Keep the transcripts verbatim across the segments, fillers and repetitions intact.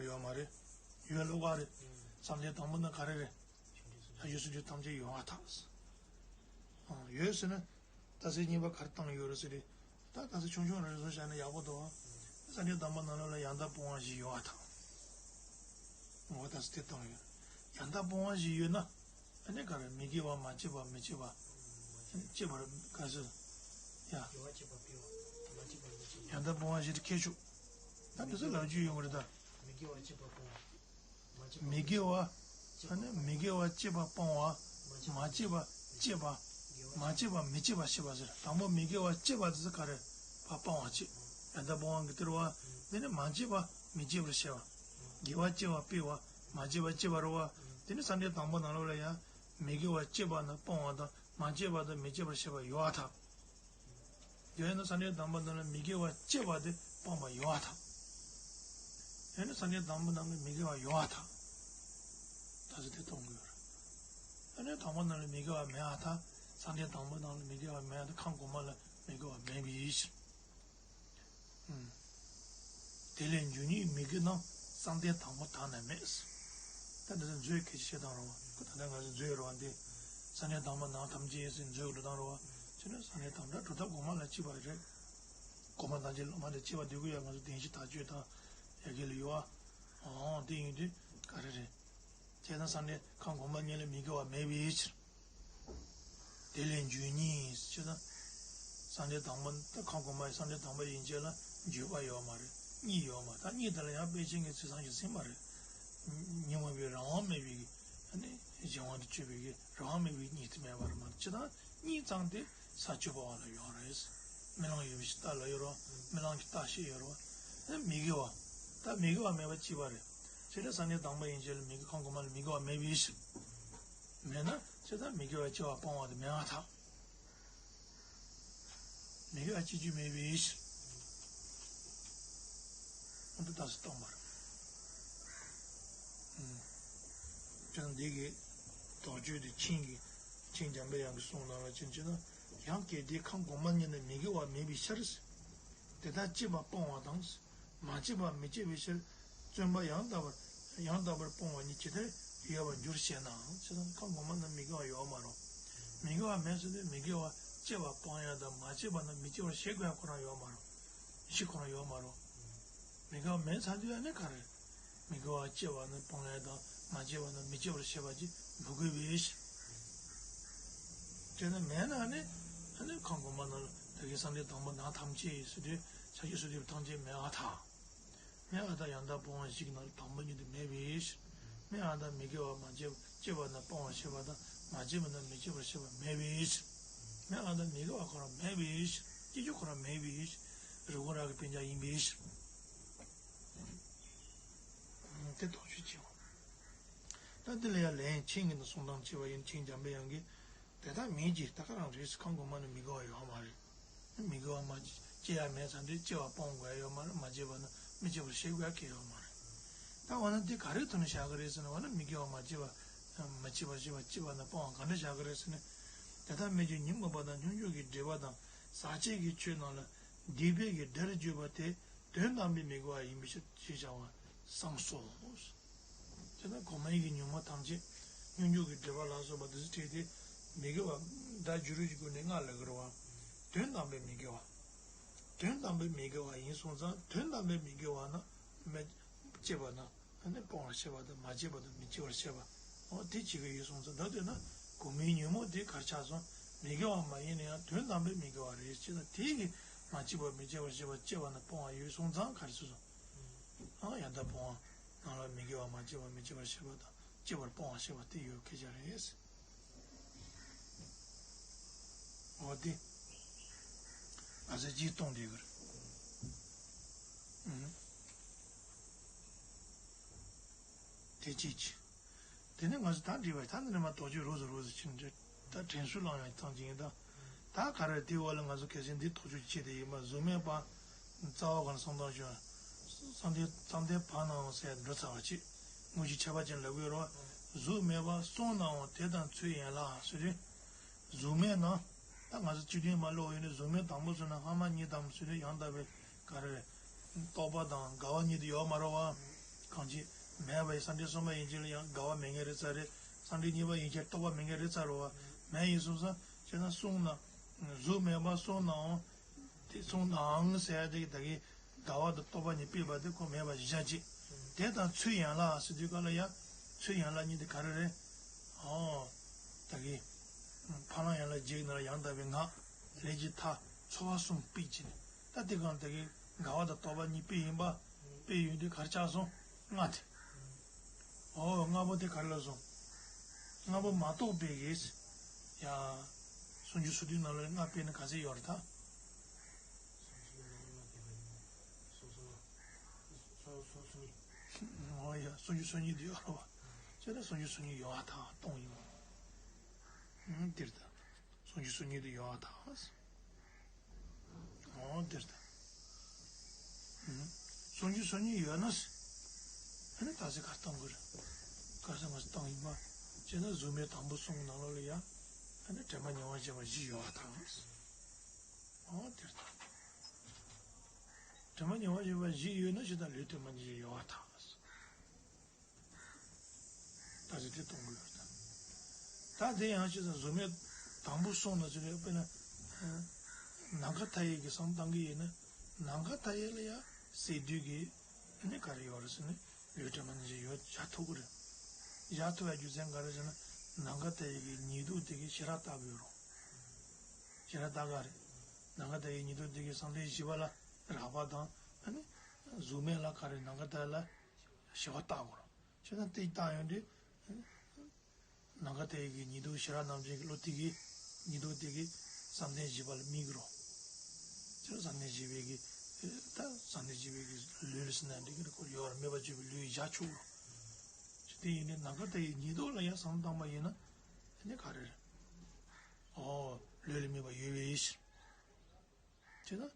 ཡོད་མ་རེད། ཡོད་ལོ་ག་རེད། བསམ་གཏན་དང་པོ་ན་ག་རེ་རེད། ཡོད་སྲིད་དུས་ཐམས་ཅད་ཡོད་པར་ཐལ། ཡོད་ཟེར་ན། རྟགས་གསལ་གཉིས་པ་ག་རེ་བཏང་ཡོད་རེད་ཟེར་ཏེ། ད་རྟགས་གསལ་ཆུང་ཆུང་རེ་རེ་བཞག་ན་ཡག་པོ་འདུག་བསམ་གཏན་དང་པོ་ནང་ལོགས་ལ་ཡང་དག་སྤོང་བ་བཞི་ཡོད་པར་ཐལ། འོ་རྟགས་གསལ་དེ་བཏང་ཡོད། ཡང་དག་སྤོང་བ་བཞི་ཡོད་ན། ཨ་ནི་ག་རེ་མི་དགེ་བ་མ་བྱས་པ་མི་བྱེད་པ། བྱེད་པར་ག་ཟེར། ཡ། ཡང་དག་སྤོང་བ་བཞི་དེ་ཁྱད་ཆོས། ད་འདི་ཚོ་ལབ་རྒྱུ་ཡོང་གི་རེད་ད། མི་དགེ་བ། ཨ་ནི་མི་དགེ་བ་བྱེད་པ་སྤོང་བ། མ་བྱས་པ་བྱེད་པ། མ་བྱས་པ་མི་བྱེད་པ་ཞེས་པ་ཟེར། དང་པོ་མི་དགེ་བ་བྱེད་པ་དེ་ཚོ་ག་རེ་བ་སྤང་བ་བྱེད། ཡང་དག་སྤོང་བ་གི་དེར་བ། དེ་ནི་མ་བྱས་པ་མི་བྱེད་པར་བཤད་པ། དགེ་བ་བྱེད་པ་སྤེལ་བ། མ་བྱས་པ་བྱེད་པར་བ། དེ་ནི་བསམ་གཏན་དང་པོ་ནང་ལོགས་ལ་ཡང་མི་དགེ་བ་བྱེད་པ་ནི་སྤོང་བ་དང་མ་བྱས་པ་དང་མི་བྱེད་པར་བཤད་པ་ཡོད་པར་ཐལ། དེ་ཡིན་ན་བསམ་གཏན་དང་པོ་ནང་ལ་མི་དགེ་བ་བྱེད་པ་དེ་སྤངས་པ་ཡོད་པར་ཐལ། དེ་ནི་བསམ་གཏན་དང་པོ་ནང་ལ་མི་དགེ་བ་ཡོད་པར་ཐལ། ད་ཚོད་དེ་གཏོང་དགོས་རེད། བསམ་གཏན་དང་པོ་ནང་ལ་མི་དགེ་བ་མེད་པར་ཐལ། བསམ་གཏན་དང་པོ་ནང་ལ་མི་དགེ་བ་མེད་པར་ཐལ། ཁམས་གོང་མ་ལ་མི་དགེ་བ་མེད་པའི་ཕྱིར། དེ་ལས་འབྱུང་ཉིད་མི་དགེ་རྣམས་བསམ་གཏན་དང་པོ་དག་ན་མེད། ད་འདི་ཚོ་མཛོད་ཁས་ཆེ་དང་རོ། ཁོ་ད་ལྟ་ང་ཚོ་མཛོད་རོ་བ་འདི། བསམ་གཏན་དང་པོ་ནང་ཐམས་ཅད་ཡིན་ཟེར་མཛོད་འགྲོ་དང་རོ་བ། ཅི་ནས་བསམ་གཏན་དང་པོ་གྲུབ་མཐའ་གོང་མ་ལ་གཅིག་པ་རེད། གོང་མ་དང་རྗེས་ལ་མ་འདྲ་གཅིག་པ་འདུས་ཀྱི་ཡོད། ང་ཚོ་བདེན་བཞི་དག་བཅོས་དང་ཡ་གི་ལ་ཡོད་བ། ཨང་དེ་ཡིན་དུས་ག་རེ་རེད། དེ་དང་བསམ་གཏན་ཁམས་གོང་མ་གཉིས་ལ་མི་དགེ་བ་མེད་པའི་ཕྱིར། དེ་ལས་འབྱུང་ཉིད་ཅེས་དང་། བསམ་གཏན་དང་པོ་ད་ཁམས་གོང་མ་ཡི་བསམ་གཏན་དང་པོ་ཡན་ཆད་ལ་འགྱུར་བ་ཡོད་མ་རེད། གཉིས་ཡོད་མ་རེད། ད་གཉིས་དེ་ལ་ཡང་དཔེ་ཅན་གྱི་ཚིག་ཚང་ཞིག་ཟིན་པ་རེད། ཉོན་མོངས་པའི་རང་དབང་མེད་པའི་གི་ཨ་ནི་གཞན་དབང་དུ་གྱུར་པའི་གི་རང་དབང་མེད་པའི་གཉིས་དེ་མེད་པ་རེད་མ་རེད། ཅི་ད་གཉིས་ཙམ་དེ་ས་བཅུ་པ་བ་ལ་ཡོད་རེད། རྨི་ལམ་ཡོད་པའི་ཕྱིར་རྟགས་ལ་ཡོད་རོ། རྨི་ལམ་གྱི་རྟགས་ཤིག་ཡོད་རོ། ཨ་མི་དགེ་བ། ད་མི་དགེ་བ་མེད་པ་གཅིག་པ་རེད། ཅི་ད་བསམ་གཏན་དང་པོ་ཡན་ཆད་ལ་མི་དགེ་ཁམས་གོང་མ་ལ་མི་དགེ་བ་མེད་པའི་ཕྱིར། མེད་ན་ཅི་ད་མི་དགེ་བ་བྱས་པ་སྤོང་བ་དེ་མེད་པར་ཐལ། མི་དགེ་བ་སྤྱི་རྒྱུ་མེད་པའི་ཕྱིར། འོ་འདི་ལྟ་སུ་སྟོན་པར། ཅང་འདི་གི་དོགས་གཅོད་དེ་ཆིང་གི་ཆིང་འཇམ་པའི་དབྱངས་ཀྱི་གསུང་ནང་ལ་ཅི་བྱས་ན། ཡང་གལ་ཏེ་ཁམས་གོང་མ་གཉིས་ནི་མི་དགེ་བ་མེད་པའི་ཕྱིར། དེ་དག་བྱས་པ་སྤོང་བ་དང་། མ་བྱས་པ་མི་བྱེད་པའི་ཕྱིར། བརྩོན་པ་ཡང་དག་པར་ཡང་དག་པར་སྤོང་བ་ཉིད་ཇི་ལྟར་ཡོད་པར་འགྱུར་ཞེ་ན། ཅི་ལྟར་ཁམས་གོང་མ་ན་མི་དགེ་བ་ཡོད་མ་རུང་། མི་དགེ་བ་མེད་ཟེར་དུས་མི་དགེ་བ་བྱས་པ་སྤང་ཡ་དང་མ་བྱས་པ་ན་མི་བྱེད་པར་བཤད་དགོས་ཡ་ཁོ་རང་ཡོད་མ་རུང་། བཞི་ཁོ་རང་ཡོད་མ་རུང་། མི་དགེ་བ་མེད་ཚར་དུས་ཨ་ནི་ག་རེ། མི་དགེ་བ་བྱས་པ་ན་སྤང་ཡ་དང་མ་བྱས་པ་ན་མི་བྱེད་པར་བཤད་པ་ཅིག་མི་དགོས་པའི་ཕྱིར། དེ་ནི་མེད་ན་ཨ་ནི་ཨ་ནི་ཁམས་གོང་མ་ན་ད་གིན་བསམ་གཏན་དང་པོ་ནང་ཐམས་ཅད་ཡིན་ཟེར་དུས་ཆ་རྒྱུས་སུ་འདུས་པ་ཐམས་ཅད་མེད་པར་ཐལ། མེད་པར་ཐལ། ཡང་དག་སྤོང་བ་བཞི་གི་ནང་ལ་དང་པོ་ཉིད་དུ་མེད་པའི་ཕྱིར། མེད་པར་ཐལ། མི་དགེ་བ་མ་བྱས་བྱས་པ་ན་སྤོང་བར་བྱེད་པ་དང་མ་བྱས་པ་ན་མི་བྱེད་པར་བྱེད་པ་མེད་པའི་ཕྱིར། མེད་པར་ཐལ། མི་དགེ་བ་ཁོ་རང་མེད་པའི་ཕྱིར། སྤྱི་རྒྱུ་ཁོ་རང་མེད་པའི་ཕྱིར། རིགས་ཁམས་རང་གི་དཔེ་འཇགས་ཡིན་པའི་ཕྱིར། དེ་དོགས་གཅོད་བྱེད་པ། ད་འདི་ལ་ཡང་ལན་ཆིང་གི་ནི་གསུང་སྟངས་བྱས་པ་ཡིན། ཆིང་འཇམ་པའི་དབྱངས་ཀྱིས། དེ་ལྟར་མིན་གྱི་ད་ག་རང་རེད། ཁམས་གོང་མ་ནི་མི་དགེ་བ་ཡོད་མ་རེད། མི་དགེ་བ་མ་བྱས་ཡ་མེད་ཙང་དེ་བྱས་པ་སྤོང་དགོས་ཡ་ཡོད་མ་རེད། མ་བྱས་པ་ན་མི་བྱེད་པར་བཤད་དགོས་ཡ་གང་ཡང་ཡོད་མ་རེད། ད་འོ་ན་དེ་ག་རེའི་ཐོག་ནས་བཞག་གི་རེད་ཟེར་ན། འོ་ན་མི་དགེ་བ་མ་བྱས་པ་མ་བྱས་པར་བཤད་པ་བྱས་པ་ན་སྤོང་བ་ག་འདྲ་བཞག་གི་རེད་ཟེར་ན། དེ་ལྟར་མིན་གྱི་ཉོན་མོངས་པ་དང་སྙོམས་འཇུག་གི་སྒྲིབ་པ་དང་ཟག་བཅས་ཀྱི་ཆོས་རྣམས་ལ་སྡིག་པའི་གི་སྒྲར་བརྗོད་པ་དེ་དོན་དམ་པའི་མི་དགེ་བ་ཡིན་པའི་ཕྱིར་ཞེས་བྱ་བ་གསུངས་སོ། དེ་ལ་གོང་མའི་གི་ཉོན་མོངས་ཐམས་ཅད་སྙོམས་འཇུག་གི་སྒྲིབ་པ་ལ་སོགས་པ་དེ་ཚོ་བྲལ་ཏེ་མི་དགེ་བ་སྒྲ་བསྒྱུར་བའི་སྒོ་ནས་ལྔ་ལབ་དགོས་རེད་བ། དོན་དམ་པའི་མི་དགེ་བ། དོན་དམ་པའི་མི་དགེ་བ་ཡིན་སོང་ཙང་དོན་དམ་པའི་མི་དགེ་བ་ན་མེད་བྱས་པ་ན་ཨ་ནི་སྤོང་བར་བྱེད་པ་དང་མ་བྱས་པ་དང་མི་བྱེད་པར་བྱེད་པ། འོ་དེ་བྱེད་ཀྱི་ཡོད་སོང་ཙང་ད་དོན་ན་གོང་མའི་ཉོན་མོངས་དེ་གར་ཆགས་སོང་། མི་དགེ་བ་མ་ཡིན་ན་ཡང་དོན་དམ་པའི་མི་དགེ་བ་རེད་ཅེ་ན། དེ་གི་མ་བྱས་པ་མི་བྱེད་པར་བྱེད་པ་བྱས་པ་ན་སྤོང་བ་ཡོད་སོང་ཙང་ག་རེ་ཟེར་སོང་། ཨང་ཡང་དག་སྤོང་བ་ནང་ལ་མི་དགེ་བ་མ་བྱས་པ་མི་བྱེད་པར་བྱེད་པ་དང་བྱེད་པར་སྤོང་བ་ཞེས་པ་དེ་ཡོད་སྐད་ཆ་རེད། འོ་དེ་ཨ་ཙི་ཅིག་གཏོང་བསྡད་ཀྱི་རེད། ཨུམ། དེ་གཅིག་བྱས། དེ་ནས་ང་ཚོ་ད་འདྲི་བ་ད་འདི་ནས་མ་དོགས་གཅོད་རོ་ཟེར་རོ་ཟེར་ཕྱིན་འདྲ། ད་དྲན་གསོ་བླང་ཡང་ཐང་ཅིག་ཡིན་ད། ད་ག་རེ་དེའི་འོག་ལ་ང་ཚོ་གལ་སྲིད་འདི་དོགས་གཅོད་བྱེད་དེ་ཡིན་པ་གཟུགས་མེད་པ། རྩ་བ་གང་བསམ་བཏང་བྱུང་། བསམ་གཏན་བསམ་གཏན་བར་སྣང་ཟེར་འགྲོ་ཚར་བ་ཅིག་དངོས་གཞི་ཁྱད་པར་ཅན་ལབ་ཀྱི་ཡོད་རེད་བ། གཟུགས་མེད་པ་གསུངས་ནའང་དེ་དང་ཚུལ་ཡན་ལག་ཟེར་དུས། གཟུགས་མེད་ན། ད་ང་ཚོ་བཅུད་ལྡན་མ་ཀློག་ཡོད་ནི་གཟུགས་མེད་དང་པོ་ཟེར་ན་སྔ་མ་གཉིས་དང་ཟེར་དུས་ཡང་དག་པའི་ག་རེ་རེད། རྟོག་པ་དང་འགལ་བ་གཉིས་དེ་ཡོད་མ་རེད་བ། གང་ཅི། མེད་པ་ཡི་སངས་རྒྱས་གསུམ་པ་ཡན་ཆད་ལ་ཡང་འགལ་བ་མེད་མཁན་རེད་ཚར་རེད། སངས་རྒྱས་གཉིས་པ་ཡན་ཆད་རྟོགས་པ་མེད་མཁན་རེད་ཚར་རོ་བ། མེད་ཡིན་སོང་ཙང་བྱས་ན་གསུངས་ན། གཟུགས་མེད་པ་གསུངས་ནའང་། དེ་གསུངས་ནའང་ཟེར་ཡ་དེ་ད་གིན་འགལ་བ་དང་རྟོགས་པ་གཉིས་སྤེལ་བ་དེ་ཁོ་མེད་པ་བཞག་ཅིག་དེ་དང་ཚུལ་ཡན་ལག་ཟེར་དུས་ག་ལ་ཡ། ཚུལ་ཡན་ལག་གཉིས་དེ་ག་རེ་རེད། ཨོ། ད་གིན། ཕ་ལམ་ཡན་ལག་བརྒྱད་ནང་ལ་ཡང་དག་པའི་ངག་ལས་ཀྱི་མཐའ། ཚོར་བ་གསུམ་སྤེལ་གྱིན། ད་དེ་གང་ད་གིན་འགལ་བ་དང་རྟོགས་པ་གཉིས་སྤེལ་ཡིན་པ། སྤེལ་ཡོད་དུས་ག་རེ་ཆགས་སོང་། ལྔ་དེ། ཨོ་ལྔ་པོ་དེ་ག་རེ་ལ་སོང་། ལྔ་པོ་མ་རྟོགས་པའི་གེ། ཡ། སུམ་ཅུ་སོ་བདུན་ནང་ལ་ལྔ་སྤེལ་ན་ག་ཚད་ཡོད་རེད་ད། སོ་སོ་སོ་སོ་ནི། ཨོ་ཡ་སུམ་ཅུ་སོ་གཉིས་དེ་ཡོད་རེད་བ། བྱས་ན་སུམ་ཅུ་སོ་གཉིས་ཡོད་པ་དང་སྟོང་ཡིན་མོ། ཨུམ་དེར་ད། སུམ་ཅུ་སོ་གཉིས་དེ་ཡོད་པ་དང་། ཨོ་དེར་ད། ཨུམ། སུམ་ཅུ་སོ་གཉིས་ཡོད་ན། ཨ་ནི་ད་ཚེ་ག་སྟོང་གི་རེད། ག་ས་མ་སྟོང་ཡིན་པ། བྱས་ན་གཟུགས་མེད་དང་པོ་གསུམ་ནང་ལོགས་ལ་ཡ། ཨ་ནི་དྲན་པ་ཉེ་བར་བྱེད་པ་བཞི་ཡོད་པ་དང་། ཨོ་དེར་ད། དྲན་པ་ཉེ་བར་བྱེད་པ་བཞི་ཡོད་ན་ཇི་ལྟར་ལུས་དྲན་པ་ཉེ་བར་ཡོད་པ་དང་། ད་ཅི་དེ་གཏོང་དགོས་ཡོད་ད། ད་དེ་ཡང་ཅི་ཙམ་གཟུགས་མེད་དང་པོ་གསུངས་ན་ཅི་རེད། དཔེར་ན། ནམ་མཁའ་མཐའ་ཡས་ཀྱི་བསམ་བཏང་གི་ཡིན་ན། ནམ་མཁའ་མཐའ་ཡས་ལ་ཡང་སས་བསྡུས་ཀྱི་ཨ་ནི་ག་རེ་ཡོད་རེད་ཟེར་ན་ལུས་དྲན་པ་ཉེ་བར་ཡོད་བཞག་ཐུབ་ཀྱི་རེད། བཞག་ཐུབ་པའི་རྒྱུ་མཚན་ག་རེ་ཟེར་ན། ནམ་མཁའ་མཐའ་ཡས་ཀྱི་ཉིད་དུ་དེ་གི་ཞེ་དྲག་ལྟ་དགོས་རུང་། ཞེ་དྲག་ལྟ་ག་རེད། ནམ་མཁའ་མཐའ་ཡས་ཉིད་དུ་དེ་གི་བསམ་གཏན་བཞི་པ་ལ་རགས་པ་དང་ཨ་ནི། གཟུགས་མེད་ལ་ག་རེ་ནམ་མཁའ་མཐའ་ཡས་ལ་ཞེ་བ་ལྟ་དགོས་རུང་། བྱས་ན་དེ་ལྟ་ཡོང་དུས། ནམ་མཁའ་མཐའ་ཡས་ཀྱི་ཉིད་དུ་ཞེ་དྲག་རྣམ་འབྱེད་ཀྱི་བློ་དེ་གིས་ཉིད་དུ་དེ་གིས་བསམ་གཏན་བཞི་པ་ལ་དམིགས་རོ། དེ་བསམ་གཏན་བཞི་པའི་གི། ད་བསམ་གཏན་བཞི་པའི་གི་ལུས་ལ་ཟེར་ན་འགྲིག་གི་རེད། ཁོ་ཡོད་རེད། སྨོད་པ་བཅད་པའི་ལུས་བཞག་ཆོག་རོ། དེ་ཡིན་ནའི་ནམ་མཁའ་མཐའ་ཡས་ཉིད་དུ་ལ་ཡང་བསམ་བཏང་པ་ཡིན་ན། དེ་ནི་ག་རེ་རེད། ཨོ། ལུས་ལ་དམིགས་པ་ཡོད་པའི་ཕྱིར། བྱས་ན།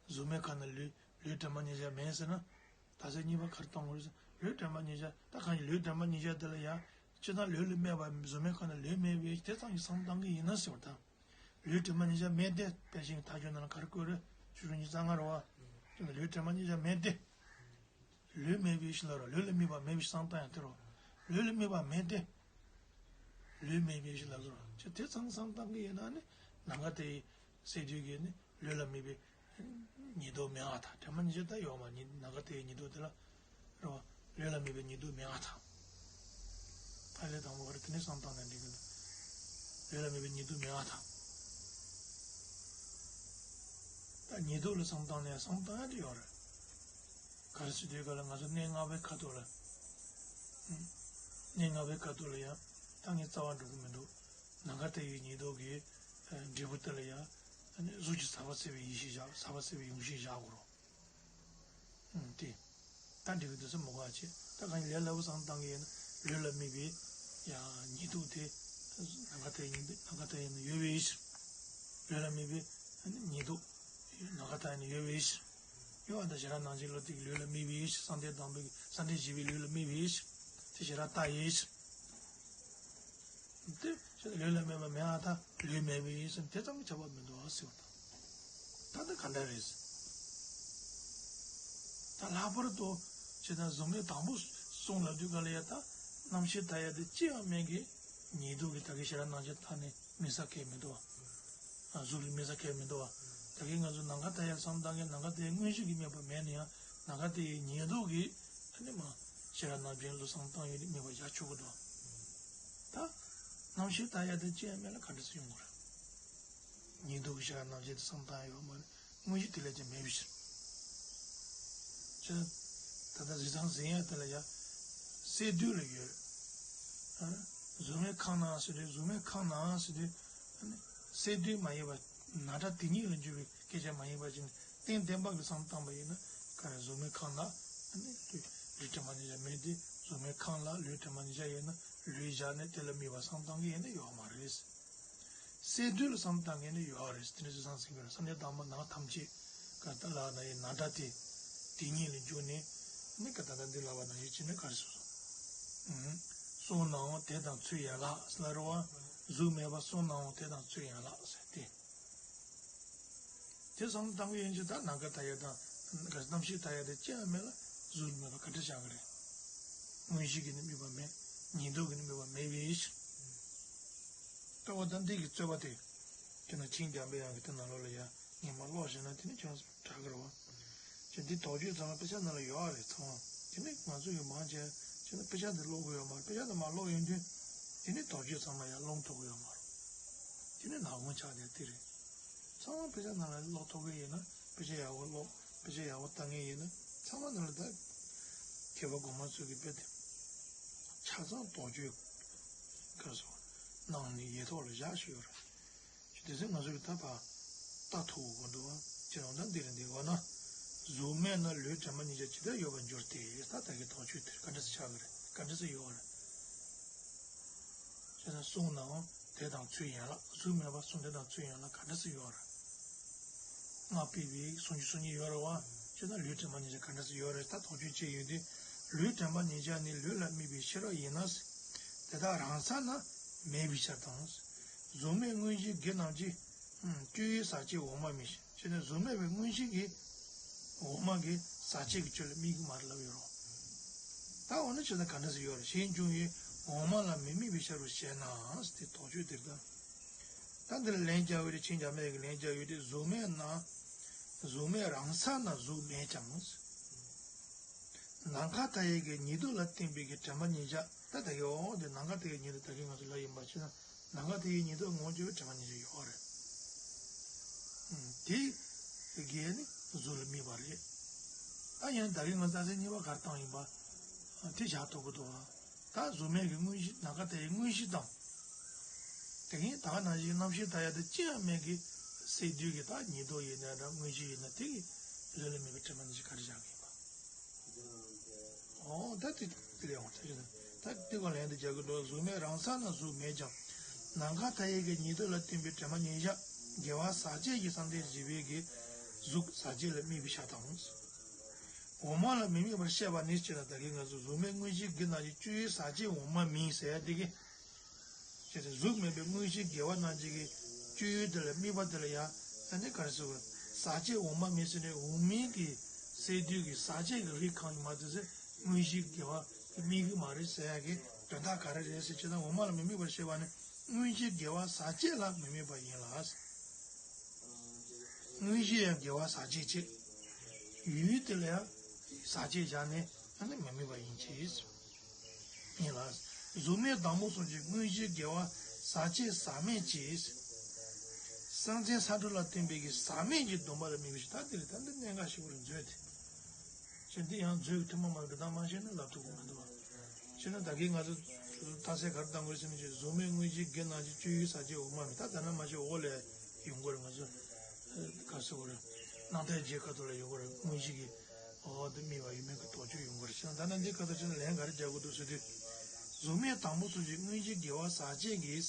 གཟུགས་མེད་ཁ་ན་ལུས་ལུས་དྲན་པ་ཉེ་བར་མེད་ཟེར་ན། ད་ཚེ་གཉིས་པ་ག་རེ་གཏོང་དགོས་རེད་ཟེར། ལུས་དྲན་པ་ཉེ་བར། ད་གང་ཡིན་ལུས་དྲན་པ་ཉེ་བར་དེ་ལ་ཡང་། སྤྱིར་བཏང་ལུས་ལ་དམིགས་པ་གཟུགས་མེད་ཁ་ན་ལུས་མེད་པའི་དེ་ཙམ་གྱི་བསམ་བཏང་གི་ཡིན་ན་ཟེར་བ་དང་། ལུས་དྲན་པ་ཉེ་བར་མེད་དེ། དཔལ་ཆེན་གྱི་མཐའ་དཔྱོད་ནང་ལ་ག་རེ་བཀོད་རེད། ཆོས་དྲུག་ཉི་ཤུ་རྩ་ལྔ་རེད་བ། ལུས་དྲན་པ་ཉེ་བར་མེད་དེ། ལུས་མེད་པའི་ཕྱིར་ལབ་རོ། ལུས་ལ་དམིགས་པ་མེད་པའི་ཕྱིར་བསམ་བཏང་ཡང་དེ་རོ། ལུས་ལ་དམིགས་པ་མེད་དེ། ལུས་མེད་པའི་ཕྱིར་ལབ་རོ། ཅི་དེ་ཙམ་བསམ་བཏང་གི་ཡིན་ན་ནི་ནམ་མཁའ་མཐའ་ཡས་སས་བསྡུས་ཀྱི་ནི་ལུས་ལ་དམིགས་པའི་ཉིད་དུ་མེད་པ་དང་དྲན་པ་ཉེ་བར་ད་ཡོད་མ་རེད། ནམ་མཁའ་མཐའ་ཡས་ཉིད་དུ་དེ་ལ་རོ། ལུས་ལ་དམིགས་པའི་ཉིད་དུ་མེད་པ་དང་། ཕ་ལས་དང་པོ་ག་རེ་དེ་ནས་བསམ་བཏང་ནས་འགྲིག་གི་འདུག་ལུས་ལ་དམིགས་པའི་ཉིད་དུ་མེད་པ་དང་། ད་ཉིད་དུ་ལ་བསམ་བཏང་ནས་བསམ་བཏང་ཡ་དེ་ཡོད་རེད། ག་རེ་ཟེར་དུས་ག་ལ་ང་ཚོ་གནས་ལྔ་པའི་ཁ་ཐུག་ལ། གནས་ལྔ་པའི་ཁ་ཐུག་ལ་ཡང་ད་ངས་རྩ་བ་འགྲོ་གི་མི་འདུག་ནམ་མཁའ་མཐའ་ཡས་ཉིད་དུ་གི་འབྲས་བུ་དེ་ལ་ཡང་གཟུགས་ཀྱི་ཟག་པ་ཟད་པའི་ཡེ་ཤེས་བཞག་ཟག་པ་ཟད་པའི་ཡེ་ཤེས་བཞག་དགོས་རོ། ཨུམ། དེ། ད་འགྲིག་གི་འདུག་ཟེར་མི་དགོས་པ་བྱས། ད་གང་ཡིན་ལས་སླ་པོ་བསམ་བཏང་གི་ཡིན་ན་ལུས་ལ་དམིགས་པའི་ཡང་ཉིད་དུ་དེ། ནམ་མཁའ་མཐའ་ཡས་ཉིད་དུ་ནམ་མཁའ་མཐའ་ཡས་ནི་ཡོད་པའི་ཕྱིར། ལུས་ལ་དམིགས་པའི་ཉིད་དུ་ནམ་མཁའ་མཐའ་ཡས་ནི་ཡོད་པའི་ཕྱིར། ཡོད་པ་དང་ཞེ་དྲག་རྣམ་འབྱེད་བློ་དེ་གིས་ལུས་ལ་དམིགས་པའི་ཕྱིར། བསམ་གཏན་དང་པོའི་བསམ་གཏན་བཞི་པའི་ལུས་ལ་དམིགས་པའི་ཕྱིར། དེ་ཞེ་དྲག་ལྟ་ཡི་ཕྱིར། དེ་ལུས་ལ་དམིགས་པ་མེད་པ་དང་ལུས་མེད་པའི་ཕྱིར་དེ་ཙམ་གྱིས་ཁྱབ་པ་མི་འདུག་ཟེར་བ་དང་། ད་ལྟ་ག་འདྲ་རེད། ད་ལྷག་པར་དུ་ཇི་ལྟར་གཟུགས་མེད་དང་པོ་གསུངས་ལབ་དུས་ག་ལ་ཡ་ད་རྣམ་ཤེས་མཐའ་ཡས་དེ་ཅི་ཡང་མེད་ཀྱི་ཉིད་དུ་གི་ད་གི་ཞེ་དྲག་རྣམ་འབྱེད་མཐའ་ནས་དམིགས་ས་གང་ཡང་མི་འདུག་བ། གཟུགས་ལ་དམིགས་ས་གང་ཡང་མི་འདུག་བ། ད་གི་ང་ཚོ་ནམ་མཁའ་མཐའ་ཡས་བསམ་བཏང་མཁན་ནམ་མཁའ་མཐའ་ཡས་དངོས་གཞི་གི་དམིགས་པ་མེད་ན་ཡང་ནམ་མཁའ་མཐའ་ཡས་ཉིད་དུ་གི་ཨ་ནི་མ་ཞེ་དྲག་རྣམ་འབྱེད་ལ་བསམ་བཏང་ཡོད་དེ་དམིགས་པ་བཞག་ཆོག་གི་འདུག་བ། ད་རྣམ་ཤེས་མཐའ་ཡས་དེ་ཅི་ཡང་མེད་ལ་ག་འདྲ་སེ་ཡོང་གི་རེད། ཉིད་དུ་གི་ཞེ་དྲག་རྣམ་འབྱེད་དེ་བསམ་བཏང་ཡོད་མ་རེད། དངོས་གཞི་དེ་ལས་ཀྱང་མེད་པའི་ཕྱིར། ཅེས། ད་ལྟ་རི་ཐང་ཟིན་ཡ་དེ་ལ་ཡ། སས་བསྡུས་ལ་ཡོད། ཨ། གཟུགས་མེད་ཁང་ན་ཟེར་དུས་གཟུགས་མེད་ཁང་ན་ཟེར་དུས། ཨ་ནི། སས་བསྡུས་མ་ཡིན་པ། ནཱ་ད་དེ་ཉིད་ལ་འཇུག་པའི་སྐད་ཆ་མ་ཡིན་པ་ཅིག་གཏན་བདེན་པ་གི་བསམ་བཏང་པ་ཡིན་ན་ག་རེ་གཟུགས་མེད་ཁང་ན། ཨ་ནི། ལུས་དྲན་པ་ཉེ་བར་མེད་དེ་གཟུགས་མེད་ཁང་ལ་ལུས་དྲན་པ་ཉེ་བར་ཡོད་ན་ལུས་བཞག་ནས་དེ་ལ་དམིགས་པ་བསམ་བཏང་གི་ཡིན་ན་ཡོད་མ་རེད། སས་བསྡུས་ལ་བསམ་བཏང་མཁན་ནི་ཡོད་རེད། དེ་འདྲ་ཞིག་བསམ་ཟིན་གྱི་རེད། བསམ་གཏན་དང་པོ་ནང་ཐམས་ཅད་ཀ་ད་ལ་ན་ཡི་ན་འདྲ་སྟེ། དེ་ཉིད་ལ་འཇུག་ནས་ནི་ཀ་ད་ལྟ་འདི་ལ་བ་ན་ཡི་ཅི་ནས་ག་རེ་སོ་སོ། གསུངས་ནའང་དེ་དང་ཚུལ་ཡན་ལག་ལ་རོ་བ། གཟུགས་མེད་པ་གསུངས་ནའང་དེ་དང་ཚུལ་ཡན་ལག་ཟེར་ཏེ། དེ་བསམ་བཏང་གི་ཡིན་ཅི་ད་ནམ་མཁའ་མཐའ་ཡས་དང་རྣམ་ཤེས་མཐའ་ཡས་དེ་ཅི་ཡང་མེད་ལ་གཟུགས་མེད་པ་ག་འདྲ་ཆགས་ཀྱི་རེད། མངོན་ཤེས་ཀྱིས་ནི་དམིགས་པ་མེད། ཉན་ཐོས་ཀྱིས་ནི་དམིགས་པ་མེད་པའི་ཕྱིར། ལྟ་བ་དང་འདི་གི་རྩོད་པ་དེ་ཁྱེད་རང་མཁྱེན་རྒྱ་མེད་ཡང་གི་དེ་ནང་ལོགས་ལ་ཡང་ངེས་མ་ཀློག་བྱས་ན་དེ་ནི་ཁྱེད་རང་དྲག་གི་རེད་བ། ཅེས་འདི་དོགས་གཅོད་ཚང་མ་དཔེ་ཆ་ནང་ལ་ཡོད་རེད་ཚང་མ། དེ་ནི་ང་ཚོ་ཡོད་མང་ཆེ་ཅེས་ནི་དཔེ་ཆ་འདི་ཀློག་གི་ཡོད་མ་རེད། དཔེ་ཆ་འདི་མ་ཀློག་ཡོང་དུས་དེ་ནི་དོགས་གཅོད་ཚང་མ་ཡང་སློང་ཐུབ་ཀྱི་ཡོད་མ་རེད། དེ་ནི་ནག་ཁུང་ཆགས་བསྡད་དེ་རེད། ཚང་མ་དཔེ་ཆ་ནང་ལ་ཀློག་ཐུབ་ཀྱི་ཡིན་ན་དཔེ་ཆ་ཡག་པོ་ཀློག་དཔེ་ཆ་ཡག་པོ་ལྟ་མཁན་ཡིན་ན་ཚང་མ་ནང་ལ་ད་མཁས་པ་གོང་མ་ཚོས་ཀྱི་དཔེ་དེ་ཆ་ཚང་དོགས་གཅོད་ག་སོ་ནང་ནས་ཡེ་ཐོག་ལ་བཞག་ཞུ་ཡོད་རེད། ཅི་དེ་ཚོ་ང་ཚོ་གི་ད་བ་ལྟ་ཐུབ་དགོས་འདུག་བ། ཅི་རང་ད་འདི་རེད་འདི་འོ་ན། གཟུགས་མེད་ན་ལུས་དྲན་པ་གཉིས་ཆ་ཇི་ལྟར་ཡོད་པར་འགྱུར་ཏེ། ད་ད་གི་དོགས་གཅོད་དེར་ག་འདྲ་སེ་ཆགས་ཀྱི་རེད། ག་འདྲ་སེ་ཡོད་རེད། ཅེ་ན་གསུངས་ནའང་དེ་དང་ཚུལ་ཡན་ལག་གཟུགས་མེད་པ་གསུངས་དེ་དང་ཚུལ་ཡན་ལག་ག་འདྲ་སེ་ཡོད་རེད། སྔགས་པས་པའི་གསུང་གཅིག་གསུང་གཉིས་ཡོད་རེད་བ། ཅེ་ན་ལུས་དྲན་པ་གཉིས་ཆ་ག་འདྲ་སེ་ཡོད་རེད། ད་དོགས་གཅོད་བྱས་ཡོད་དུས་ལུས་དྲན་པ་གཉིས་ཆ་ནི་ལུས་ལ་དམིགས་པའི་ཤེས་རབ་ཡིན་ན། དེ་དག་རང་ས་ན་མེད་པའི་ཕྱིར་དང་། གཟུགས་མེད་མངོན་ཤེས་དགེ་རྣམས་ཀྱི། སྤྱོད་ཡུལ་ཟག་བཅས་འོག་མ་མིན། ཅེས་ནས་གཟུགས་མེད་པའི་མངོན་ཤེས་ཀྱིས་འོག་མ་གི་ཟག་བཅས་ཀྱི་ཆོས་ལ་དམིགས་ཀྱི་མ་རེད་ལབ་ཡོད་རེད། ད་འོ་ན་ཅི་ལྟར་ག་འདྲ་སེ་ཡོད་རེད། གཞན་འབྱུང་བའི་འོག་མ་ལ་མི་དམིགས་པའི་ཕྱིར་རོ་ཞེ་ན་དེ་དོགས་གཅོད་དེ་རེད་ད། ད་འདིར་ལན་རྒྱག་ཡོད་དེ་མཁྱེན་རྒྱ་མེད་ཀྱི་ལན་རྒྱག་ཡོད་དེ་གཟུགས་མེད་ན། གཟུགས་མེད་རང་ས་ན་གཟུགས་མེད་ཀྱང་། ནམ་མཁའ་མཐའ་ཡས་ཀྱི་ཉི་ཟླ་ལ་བརྟེན་པའི་གི་དྲན་པ་ཉིད་ཅག་ད་ད་གི་འོ་དེ་ནམ་མཁའ་མཐའ་ཡས་ཉི་ཟླ་ད་གི་ང་ཚོ་ལ་ཡིན་པ་ཅི་ན། ནམ་མཁའ་དེ་ཡི་ཉི་ཟླ་ངོ་བོ་བརྗོད་པའི་དྲན་པ་ཉིད་ཅིག་ཡོད་རེད། དེ་གས་ནི་གཟུགས་ལ་དམིགས་པ་རེད། ད་ཡང་ད་རིང་ང་རྩ་ཚན་གཉིས་པ་གར་བཏང་ཡིན་པ། དེ་བཞག་ཐུབ་ཀྱི་འདུག་ཨ། ད་གཟུགས་མེད་ཀྱི་དངོས་གཞི་ནམ་མཁའ་དེ་ཡི་དངོས་གཞི་དང་། དེ་གིན་ད་ག་ནང་བཞིན་རྣམ་ཤེས་མཐའ་ཡས་དེ་ཅི་ཡང་མེད་ཀྱི་སས་བསྡུས་ཀྱི་ད་ཉི་ཟླ་ཡིན་ན་འདྲ་དངོས་གཞི་ཡིན་ན་དེ་གི་གཟུགས་ལ་དམིགས་པའི་དྲན་པ་ཉིད་ཅིག་ག་རེ་བཞག་གི་ཡིན་པ། ཨོ་ད་དེ་དེ་ལས་འོང་ཐབས་ཤེས་དང་ད་དེ་ག་ལན་དུ་རྒྱག་གི་འདུག་གཟུགས་མེད་རང་ས་ན་གཟུགས་མེད་ཀྱང་། ནམ་མཁའ་མཐའ་ཡས་ཀྱི་ཉི་ཟླ་ལ་བརྟེན་པའི་དྲན་པ་ཉིད་བཞག་དགེ་བ་ཟག་བཅས་ཀྱི་བསམ་གཏན་བཞི་པའི་གི་གཟུགས་ཟག་བཅས་ལ་དམིགས་པའི་ཕྱིར་དང་། འོག་མ་ལ་མི་དམིགས་པར་བཤད་པ་ནི་ཅེ་ན་ད་གིན་ང་ཚོ་གཟུགས་མེད་དངོས་གཞི་དགེ་རྣམས་ཀྱི་སྤྱོད་ཡུལ་ཟག་བཅས་འོག་མ་མིན་ཟེར་ཡ་དེ་གི་ཅེས་ཏེ་གཟུགས་མེད་པའི་དངོས་གཞི་དགེ་བ་རྣམས་ཀྱི་སྤྱོད་ཡུལ་དེ་ལ་དམིགས་པ་དེ་ལ་ཡང་ཨ་ནི་ག་རེ་ཟེར་དགོས། ཟག་བཅས་འོག་མ་མིན་ཟེར་ནས་འོག་མིན་གྱི་སས་བསྡུས་ཀྱི་ཟག་བཅས་ཀྱི་རིགས་གང་ཡིན་མ་དེ་ཚོ་དངོས་གཞི་དགེ་བ་དེ་དམིགས་ཀྱི་མ་རེད་ཟེར་ཡ་གི་དོན་དག་ག་རེ་རེད་ཟེར་བྱས་ན་འོག་མ་ལ་མི་དམིགས་པར་བཤད་པ་ནི་དངོས་གཞི་དགེ་བ་ཟག་བཅས་ལ་མི་དམིགས་པ་ཡིན་ལ། དངོས་གཞི་ཡང་དགེ་བ་ཟག་བཅས་བྱེད། ཡུལ་དེ་ལ་ཡང་ཟག་བཅས་བཞག་ནས་ཨ་ནི་མི་དམིགས་པ་ཡིན་གྱི། ཡིན་ལ། གཟུགས་མེད་དང་པོ་གསུམ་གྱི་དངོས་གཞི་དགེ་བ་ཟག་བཅས་ཟག་མེད་ཀྱི། སེམས་ཅན་ས་བཅུ་ལ་བརྟེན་པའི་གི་ཟག་མེད་ཀྱི་སྡོམ་པ་ལ་དམིགས་པའི་ཕྱིར་ད་འདི་རེད། ད་འདི་གནད་འགག་ཞིག་རེད་མཛོད་དེ། ཅེས་འདི་ཡང་མཛོད་ཀྱི་ཐུན་མོང་མ་ཡིན་པའི་གདམས་མ་ཤེས་ན་ལབ་ཐུབ་ཀྱི་མི་འདུག་བ། ཅེས་ན་ད་གིན་ང་ཚོ་རྟགས་གསལ་ག་རེ་བཏང་དགོས་ཟེར་ན་ཅེས་གཟུགས་མེད་དངོས་གཞི་དགེ་རྣམས་ཀྱི་སྤྱོད་ཡུལ་ཟག་བཅས་འོག་མ་མིན། ད་ད་ན་མ་ཤེས་འོག་ལས་ཡོང་དགོས་རེད། ང་ཚོ་ག་ཟེར་དགོས་རེད། སྣང་མཐའི་རྗེས་ཁ་ཐུག་ལ་ཡོང་དགོས་རེད། དངོས་གཞི་གི་འོག་ཏུ་དམིགས་པ་ཡོད་མེད་ཀྱི་དོགས་གཅོད་ཡོང་གི་རེད། བྱས་ན་ད་ནི་འདི་ཁ་ཐུག་བྱས་ན་ལན་ག་རེ་རྒྱག་དགོས་འདུག་ཟེར་དུས། གཟུགས་མེད་དང་པོ་གསུམ་གྱི་དངོས་གཞི་དགེ་བ་ཟག་བཅས་ཀྱིས།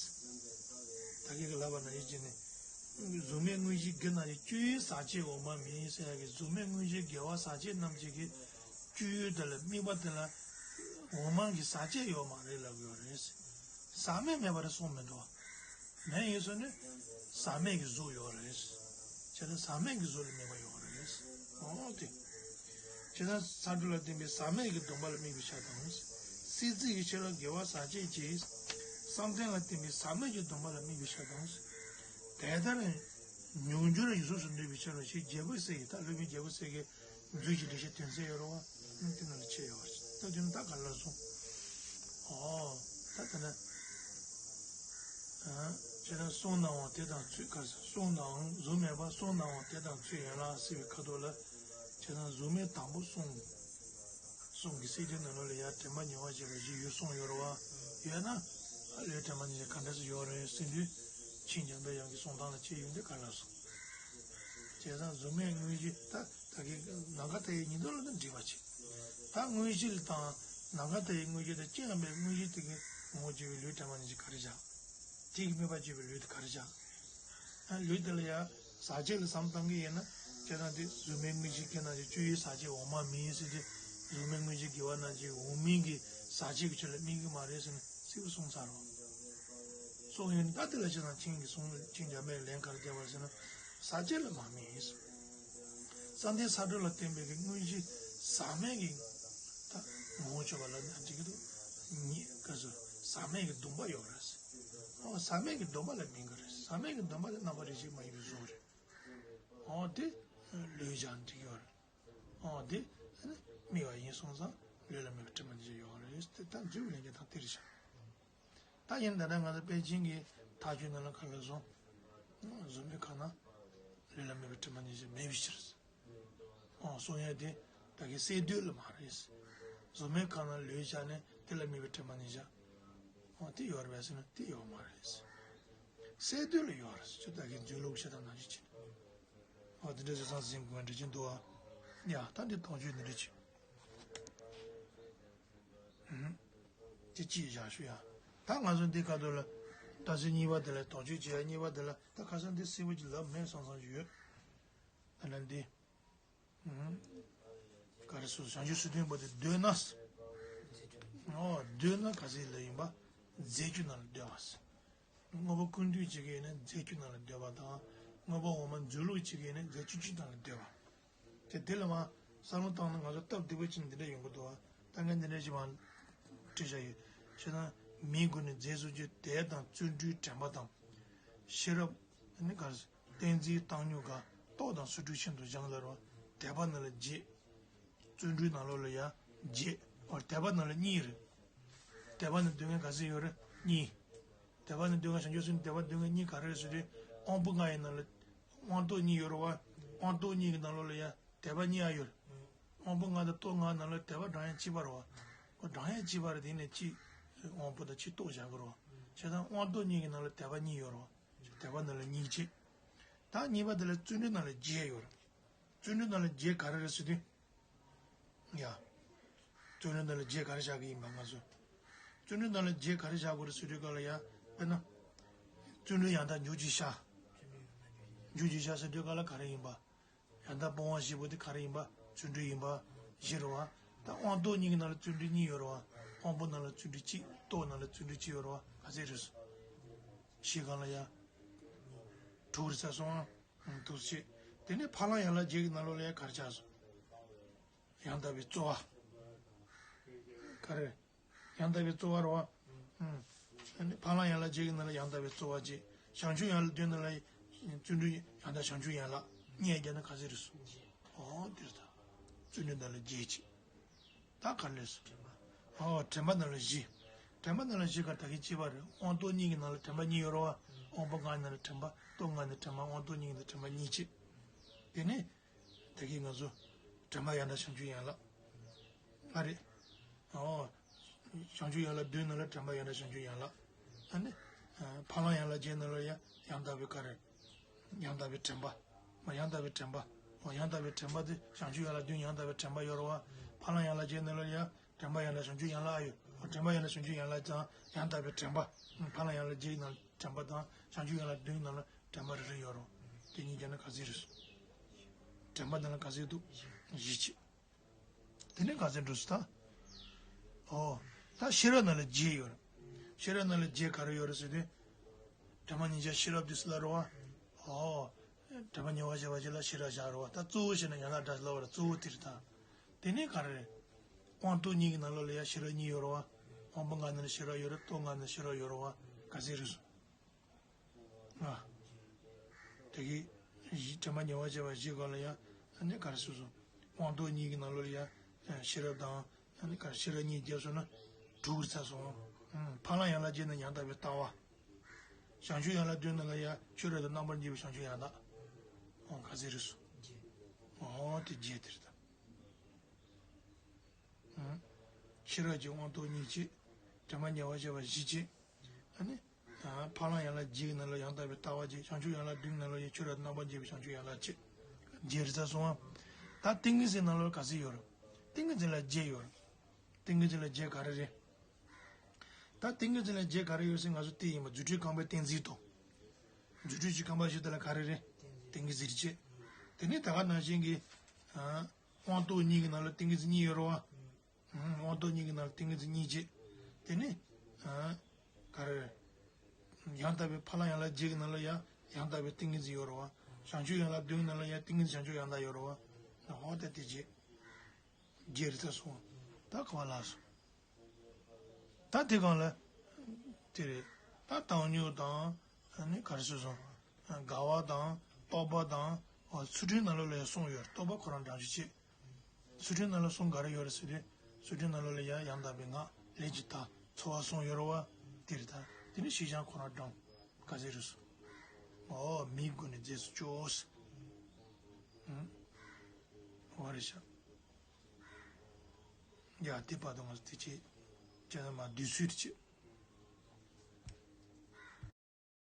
ད་གིན་གྱི་ལབ་པ་ནང་བཞིན་བྱས་ནས། གཟུགས་མེད་དངོས་གཞི་དགེ་རྣམས་ཀྱི་སྤྱོད་ཡུལ་ཟག་བཅས་འོག་མ་མིན་ཟེར་ཡ་གི་གཟུགས་མེད་དངོས་གཞི་དགེ་བ་ཟག་བཅས་རྣམས་ཀྱི་གི་སྤྱོད་ཡུལ་དེ་ལ་དམིགས་པ་དེ་ལ་འོག་མ་གི་ཟག་བཅས་ཡོད་མ་རེད་ལབ་ཡོད་རེད། ཟག་མེད་མེད་པ་རེད་གསུངས་མི་འདུག་མེད་ཡིན་ཟེར་ནས་ཟག་མེད་ཀྱི་གཟུགས་ཡོད་རེད། བྱས་ན་ཟག་མེད་ཀྱི་གཟུགས་ལ་དམིགས་པ་ཡོད་རེད། འོ་དེ། བྱས་ན་ས་བཅུ་ལ་བརྟེན་པའི་ཟག་མེད་ཀྱི་སྡོམ་པ་ལ་དམིགས་པའི་ཕྱིར་དང་། སྲིད་རྩེ་གི་ཆོས་ལ་དགེ་བ་ཟག་བཅས་ཀྱི། བསམ་གཏན་ལ་བརྟེན་པའི་ཟག་མེད་ཀྱི་སྡོམ་པ་ལ་དམིགས་པའི་ཕྱིར་དང་། དེ་ལྟར་མྱོང་འགྱུར་ཡུལ་སོགས་སུ་འདོད་པའི་ཕྱིར་རོ་ཞེས་རྒྱལ་པོའི་སྲས་ཀྱིས་ད་སློབ་དཔོན་རྒྱལ་པོའི་སྲས་ཀྱིས། མཛོད་ཀྱི་འགྲེལ་བཤད་དོན་གསལ་ཡོད་རེད་བ། དེ་ནང་ལ་ཆེ་ཡོད་རེད། ད་དེ་ནི་ད་ག་ལ་སོང་། ཨོ། ད་དེ་ནི། ཨ། བྱས་ན་གསུངས་ནའང་དེ་དང་ཚུལ་ག་རེ་ཟེར། གསུངས་ནའང་གཟུགས་མེད་པ་གསུངས་ནའང་དེ་དང་ཚུལ་ཡན་ལག་ཟེར་བའི་ཁ་ཐོག་ལ། བྱས་ན་གཟུགས་མེད་དང་པོ་གསུམ། གསུམ་གྱི་སས་བསྡུས་ནང་ལོགས་ལ་ཡར་དྲན་པ་ཉེ་བར་བཞག་པ་བཞི་ཡོད་གསུངས་ཡོད་རེད་བ། ཡོད་ན། ཨ་ལོས་དྲན་པ་ཉེ་བར་ག་འདྲ་ཞིག་ཡོད་རེད་ཟེར་དུས། མཁྱེན་རྒྱ་མཚོའི་དབྱངས་ཀྱི་གསུང་སྟངས་ལ་དཔྱད་ཡོང་དུས་ག་ལ་སོང་། བྱས་ཙང་གཟུགས་མེད་དངོས་གཞི་ད་ད་གིན་ནམ་མཁའ་མཐའ་ཡས་ཉི་ཟླ་ལ་ནི་འགྲིག་པ་བྱེད། ད་དངོས་གཞི་ལ་དང་ནམ་མཁའ་མཐའ་ཡས་དངོས་གཞི་དང་ཅི་ཡང་མེད་དངོས་གཞི་དེ་གི་ངོ་བོ་བརྗོད་པའི་ལུས་དྲན་པ་ནི་ག་རེ་བཞག་དེ་གི་དམིགས་པ་བརྗོད་པའི་ལུས་དེ་ག་རེ་བཞག་ཨ་ལུས་དེ་ལ་ཡང་ཟག་བཅས་ལ་བསམ་བཏང་གི་ཡིན་ན་བྱས་ཙང་དེ་གཟུགས་མེད་དངོས་གཞི་དགེ་རྣམས་ཀྱི་སྤྱོད་ཡུལ་ཟག་བཅས་འོག་མ་མིན་ཟེར་དུས་གཟུགས་མེད་དངོས་གཞི་དགེ་བ་རྣམས་ཀྱི་འོག་མིན་གྱི་ཟག་བཅས་ཀྱི་ཆོས་ལ་དམིགས་ཀྱི་མ་རེད་ཟེར་ནས་གསལ་པོ་གསུངས་ཚར་རོ། སོགས་ཡོད་ནི་ད་དེ་ལ་བྱས་ཙང་མཁྱེན་གྱི་གསུང་མཁྱེན་རྒྱ་མཚོས་ལན་ག་རེ་བརྒྱབ་པ་ཟེར་ན། ཟག་བཅས་ལ་མ་དམིགས། བསམ་གཏན་ས་བཅུ་ལ་བརྟེན་པའི་གི་དངོས་གཞི་ཟག་མེད་ཀྱི་ད་ངོ་བོ་ ཆོས་པ་ལ་ནི་འགྲིག་གི་འདུག་ཉིད་ག་ཟེར་ཟག་མེད་ཀྱི་སྡོམ་པ་ཡོད་རེད། ཨོ་ཟག་མེད་ཀྱི་སྡོམ་པ་ལ་མིན་གྱི་རེད། ཟག་མེད་ཀྱི་སྡོམ་པ་དེ་རྣམ་པ་རིག་བྱེད་མ་ཡིན་པའི་གཟུགས་རེད། ཨོ་དེ་ལུས་ཀྱང་འགྲིག་ཡོད་རེད། ཨོ་དེ་ནི་དམིགས་པ་ཡིན་སོང་ཙང་ལུས་ལ་དམིགས་པའི་དྲི་མ་ནི་ཡོད་རེད། དེ་ད་འཛུལ་བའི་ལན་རྒྱག་སྟངས་དེ་རེད་ཤག་ད་ཡིན་ད་ལྟ་ང་ཚོ་པེ་ཅིང་གི་ཐག་གཅོད་ནང་ལ་ག་ལ་བཟུང་། བཟུང་བའི་ཁ་ན་ལུས་ལ་དམིགས་པའི་དྲི་མ་ནི་མེད་པའི་ཕྱིར། ཨོ་གསུང་ཡས་དེ་ད་གིན་སས་བསྡུས་ལ་མ་རེད། བཟུང་བའི་ཁ་ན་ལུས་བཞག་ནས་དེ་ལ་དམིགས་པའི་དྲི་མ་ནི་བཞག་ཨོ་དེ་ཡོད་རེད་པས་ཟེར་ན་དེ་ཡོད་མ་རེད། སས་བསྡུས་ལ་ཡོད་རེད་ཟེར་ད་གིན་འཛུལ་ལུགས་བཤད་སྟངས་ནང་བཞིན་བྱས། ཨོ་དེ་འདྲ་ཟེར་ཙང་ཟིན་དགོས་འདྲ་ཅིག་འདུག་ཨ། ཡ་ད་འདི་དོགས་གཅོད་འདི་འདྲ་བྱས། ཨུམ། དེ་གཅིག་བཞག་ཞུ་ཡ། ད་ང་ཚོ་འདི་ཁ་ཐོག་ལ། ད་ཟེར་གཉིས་པ་དེ་ལ་དོགས་གཅོད་བྱེད་ཡ་གཉིས་པ་དེ་ལ་ད་ཁ་སང་འདི་སྲིད་པ་ཅིག་ལབ་མེད་བསམ་བསམ་ཞུ་ཡོད། ད་ལན་འདི། ཨུམ། ག་རེ་སུ་བྱང་ཆུབ་སེམས་མཐུན་པ་དེ་འདོད་ན། ཨོ་འདོད་ན་ག་ཚོད་ལ་ཡིན་པ། རྫས་རྒྱུ་ནང་ལ་འདོད་པ། དངོས་པོ་ཀུན་བཏུས་གཅིག་གིས་ནི་རྫས་རྒྱུ་ནང་ལ་འདོད་པ་དང་། དངོས་པོ་འོག་མ་འཛུལ་ལུགས་གཅིག་གིས་ནི་རྫས་རྒྱུ་སྤྱི་ནང་ལ་འདོད་པ། དེ་དེ་ལ་མ་བསམ་བློ་བཏང་ན་ང་ཚོ་སྟབས་བདེ་པོ་ཅིག་འདི་འདྲ་ཡོང་གི་འདུག་བ། ད་ངས་འདི་འདྲ་ཅིག་མ་བྲིས་བཞག་ཡོད། བྱས་ན་མིང་དགུ་ནི་རྫས་སུ་འགྱུར་དད་དང་བརྩོན་འགྲུས་དྲན་པ་དང་། ཤེས་རབ་ནི་ག་རེ། ཏིང་འཛིན་བཏང་སྙོམས་དགའ་རྟོགས་དང་སུ་འགྲུས་ཤིན་ཏུ་སྦྱངས་ལ་རོ། དད་པ་ནི་ལ་རྗེ། བརྩོན་འགྲུས་ནང་ལོགས་ལ་ཡ་རྗེ། འོ་དད་པ་ནང་ལ་གཉིས་རེད། དད་པ་ནི་སྡུག་བསྔལ་ག་ཚོད་ཡོད་རེད་གཉིས། དད་པ་ནི་སྡུག་བསྔལ་བྱང་ཆུབ་སེམས་དད་པ་སྡུག་བསྔལ་གཉིས་ག་རེ་རེད་ཟེར་དུས་དབང་པོ་ལྔ་ཡི་ནང་ལ་དབང་རྟོག་གཉིས་ཡོད་རེད་བ། དབང་རྟོག་གཉིས་ཀྱི་ནང་ལོགས་ལ་ཡ་དད་པ་གཉིས་ཡ་ཡོད་རེད། དབང་པོ་ལྔ་དང་རྟོག་ལྔ་ནང་ལ་དད་པ་བགྲང་ཡ་གཅིག་པ་རེད་བ། འོ་བགྲང་ཡ་གཅིག་པ་རེད་དེ་ནས་གཅིག་དབང་པོ་དང་གཅིག་རྟོག་བཞག་གི་རེད་བ། བྱས་ཙང་དབང་རྟོག་གཉིས་ཀྱི་ནང་ལ་དད་པ་གཉིས་ཡོད་རེད་བ། དད་པ་ནང་ལ་གཉིས་གཅིག་ད་གཉིས་པ་དེ་ལ་བརྩོན་འགྲུས་ནང་ལ་བརྒྱད་ཡོད་རེད། བརྩོན་འགྲུས་ནང་ལ་བརྒྱད་ག་རེ་རེད་ཟེར་དུས། ཡ། བརྩོན་འགྲུས་ནང་ལ་བརྒྱད་ག་རེ་བཞག་གི་ཡིན་པ་ང་ཚོ། བརྩོན་འགྲུས་ནང་ལ་བརྒྱད་ག་རེ་བཞག་དགོས་རེད་ཟེར་དུས་སྐབས་ལ་ཡ། དཔེར་ན། བརྩོན་འགྲུས་ཡང་དག་འཇུག་ཅིང་བྱ། འཇུག་ཅིང་བྱ་ཟེར་དུས་སྐབས་ལ་ག་རེ་ཡིན་པ། ཡང་དག་སྤོང་བ་བཞི་པོ་དེ་ག་རེ་ཡིན་པ། བརྩོན་འགྲུས་ཡིན་པ། བཞི་རེད་བ། ད་དབང་རྟོག་གཉིས་ཀྱི་ནང་ལ་བརྩོན་འགྲུས་གཉིས་ཡོད་རེད་བ། དབང་པོ་ནང་ལ་བརྩོན་འགྲུས་གཅིག་རྟོག་ནང་ལ་བརྩོན་འགྲུས་གཅིག་ཡོད་རེད་བ། ག་ཚད་རེད། བཞི་གང་ལ་ཡ། དྲུག་རེད་ཚར་སོང་ཨ། ཨང་། འདུག་སེ་བྱས། དེ་ནས་ཕ་ལང་ཡན་ལག་བརྒྱད་ཀྱི་ནང་ལོགས་ལ་ཡང་ག་རེ་ཆགས་སོང་། ཡང་དག་པའི་རྩོལ་བ། ག་རེ། ཡང་དག་པའི་རྩོལ་བ་རེད་བ། ཨང་། ཨ་ནི་ཕ་ལང་ཡན་ལག་བརྒྱད་ཀྱི་ནང་ལ་ཡང་དག་པའི་རྩོལ་བ་བརྒྱད། བྱང་ཆུབ་ཡན་ལག་བདུན་ནང་ལ་བརྩོན་འགྲུས་ཡང་དག་བྱང་ཆུབ་ཡན་ལག་གཉིས་བརྒྱབ་ན་ག་ཚད་རེད་སོང་། ཨོ་དེ་རེད་ད། བརྩོན་འགྲུས་ནང་ལ་བརྒྱད་ཅིག་ད་ག་རེ་ལས་སོ། ཨོ་དྲན་པ་ནང་ལ་བཞི། དྲན་པ་ནང་ལ་བཞི་ག་ད་གིན་གཅིག་པ་རེད། དབང་རྟོག་གཉིས་ཀྱི་ནང་ལ་དྲན་པ་གཉིས་ཡོད་རེད་བ། དབང་པོ་ལྔ་ནང་ལ་དྲན་པ། རྟོག་ལྔ་ནང་དྲན་པ། དབང་རྟོག་གཉིས་ཀྱི་ནང་དྲན་པ་གཉིས་བྱས། དེ་ནས་ད་གིན་ང་ཚོ་དྲན་པ་ཡང་དག་བྱང་ཆུབ་ཡན་ལག་ལྔ་རེད། ཨོ། བྱང་ཆུབ་ཡན་ལག་བདུན་ནང་ལ་དྲན་པ་ཡང་དག་བྱང་ཆུབ་ཡན་ལག་ཨ་ནི། ཕ་ལང་ཡན་ལག་བརྒྱད་ནང་ལ་ཡང་ཡང་དག་པའི་ག་རེ། ཡང་དག་པའི་དྲན་པ། མ་ཡང་དག་པའི་དྲན་པ། འོ་ཡང་དག་པའི་དྲན་པ་དེ་བྱང་ཆུབ་ཡན་ལག་བདུན་ཡང་དག་པའི་དྲན་པ་ཡོད་རེད་བ། ཕ་ལང་ཡན་ལག་བརྒྱད་ནང་ལ་ཡང་དྲན་པ་ཡང་དག་བྱང་ཆུབ་ཡན་ལག་ཨ་ཡོད། འོ་དྲན་པ་ཡང་དག་བྱང་ཆུབ་ཡན་ལག་དང་ཡང་དག་པའི་དྲན་པ། ཕ་ལང་ཡན་ལག་བརྒྱད་ནང་དྲན་པ་དང་བྱང་ཆུབ་ཡན་ལག་བདུན་ནང་ལ་དྲན་པ་རེ་རེ་ཡོད་རེད། དེ་གཉིས་བརྒྱབ་ན་ག་ཚད་རེད། དྲན་པ་ནང་ལ་ག་ཚད་འདུག་བཞི་བྱས། དེ་ནས་ག་ཚད་འགྲོ་སོང་ད། ཨོ། ད་ཤེས་རབ་ནང་ལ་བརྒྱད་ཡོད་རེད། ཤེས་རབ་ནང་ལ་བརྒྱད་ག་རེ་ཡོད་རེད་ཟེར་དུས། དྲི་མ་ཉེར་བཞག་ཤེས་རབ་དེ་སུ་ལ་རེད་བ། ཨོ། དྲི་མ་ཉེ་བར་བཞག་པ་ཅིག་ལ་ཤེས་རབ་བཞག་རེད་བ། ད་གཙོ་བོ་བྱས་ན་ཡང་དག་སྒྲ་ལ་བར་གཙོ་བོ་དེ་རེད་ད། དེ་ནས་ག་རེ་རེད། དབང་རྟོག་གཉིས་ཀྱི་ནང་ལོགས་ལ་ཡང་ཤེས་རབ་གཉིས་ཡོད་རེད་བ། དབང་པོ་ལྔ་ནང་ལ་ཤེས་རབ་ཡོད་རེད། རྟོག་ལྔ་ནང་ལ་ཤེས་རབ་ཡོད་རེད་བ། ག་ཚད་རེད་སོང་། ཨ། དེ་གི་བཞི་དྲི་མ་ཉེ་བར་བྱས་པ་བཞི་ག་ལ་ཡང་ཨ་ནི་ག་རེ་སོ་སོ། དབང་རྟོག་གཉིས་ཀྱི་ནང་ལོགས་ལ་ཡང་ཤེས་རབ་དང་ཨ་ནི་ག་རེ་ཤེས་རབ་གཉིས་བརྒྱབ་སོང་ན་དྲུག་རེད་ཚར་སོང་། ཨང་། ཕ་ལང་ཡན་ལག་བརྒྱད་ནི་ཡང་དག་པའི་ལྟ་བ། བྱང་ཆུབ་ཡན་ལག་བདུན་ནང་ལ་ཡང་ཆོས་རབ་ཏུ་རྣམ་པར་འབྱེད་པའི་བྱང་ཆུབ་ཡང་དག་ཨང་། ག་ཚད་རེད་སོང་། ཨོ་དེ་བརྒྱད་དེ་རེད་ད། ཨང་། ཤེས་རབ་ཀྱི་དབང་རྟོག་གཉིས་བྱས། དྲི་མ་ཉེ་བར་བྱས་པ་བཞི་བྱས། ཨ་ནི། ཕ་ལང་ཡན་ལག་བརྒྱད་ཀྱི་ནང་ལ་ཡང་དག་པའི་ལྟ་བ་བྱས། བྱང་ཆུབ་ཡན་ལག་བདུན་ནང་ལ་ཡང་ཆོས་རབ་རྣམ་པར་འབྱེད་པའི་བྱང་ཆུབ་ཡན་ལག་བྱས། བརྒྱད་རེད་ཚར་སོང་ཨ། ད་ཏིང་ངེ་འཛིན་ནང་ལ་ག་ཚད་ཡོད་རེད། ཏིང་ངེ་འཛིན་ལ་བརྒྱད་ཡོད་རེད། ཏིང་ངེ་འཛིན་ལ་བརྒྱད་ག་རེ་རེད། ད་ཏིང་ངེ་འཛིན་ལ་བརྒྱད་ག་རེ་ཡོད་ཟེར་ང་ཚོ་བལྟས་ཡིན་པ་རྫུ་འཕྲུལ་ཁང་པའི་ཏིང་འཛིན་དང་། རྫུ་འཕྲུལ་གྱི་ཁང་པ་བཞི་དེ་ལ་ག་རེ་རེད། ཏིང་ངེ་འཛིན་རེད་བྱས། དེ་ནས་ད་ག་ནང་བཞིན་གྱི། དབང་རྟོག་གཉིས་ཀྱི་ནང་ལ་ཏིང་ངེ་འཛིན་གཉིས་ཡོད་རེད་བ། དབང་རྟོག་གཉིས་ཀྱི་ནང་ལ་ཏིང་ངེ་འཛིན་གཉིས་བྱས། དེ་ནས། ག་རེ། ཡང་དག་པའི་ཕ་ལང་ཡན་ལག་བརྒྱད་ཀྱི་ནང་ལ་ཡང་ཡང་དག་པའི་ཏིང་ངེ་འཛིན་ཡོད་རེད་བ། བྱང་ཆུབ་ཡན་ལག་བདུན་ནང་ལ་ཡང་ཏིང་ངེ་འཛིན་བྱང་ཆུབ་ཡང་དག་ཡོད་རེད་བ། ཧོ་ད་དེ་བྱས། བརྒྱད་རེད་ཚར་སོང་། ད་ག་བ་ལ་སོང་། ད་དེ་གང་ལ། དེ་རེད། ད་བཏང་སྙོམས་དང་། ཨ་ནི་ག་རེ་ཟེར་སོང་། དགའ་བ་དང་། རྟོག་པ་དང་། འོ་ཚུལ་ཁྲིམས་ནང་ལོགས་ལ་ཡང་གསུངས་ཡོད་རེད། རྟོག་པ་ཁོ་རང་བགྲང་བྱ་བྱེད། ཚུལ་ཁྲིམས་ནང་ལ་གསུངས་ག་རེ་ཡོད་རེད་ཟེར་ཏེ། ཚུལ་ཁྲིམས་ནང་ལོགས་ལ་ཡང་ཡང་དག་པའི་ངག་ལས་ཀྱི་མཐའ་འཚོ་བ་གསུངས་ཡོད་རེད་བ། དེ་རེད་ད། དེ་ནི་ཤེས་བྱ་ཁོ་རང་བགྲང་། ག་ཟེར་རེད་སོ། འོ་མིའི་སྒོ་ནས་རྫས་སུ་བཅོས། ཧུམ། འོ་རེད་ཤག་ཡ་དེ་བར་དུ་ང་ཚོ་དེ་བྱེད། ཅེ་ན་མ་དུས་ཚོད་དེ་བྱེད།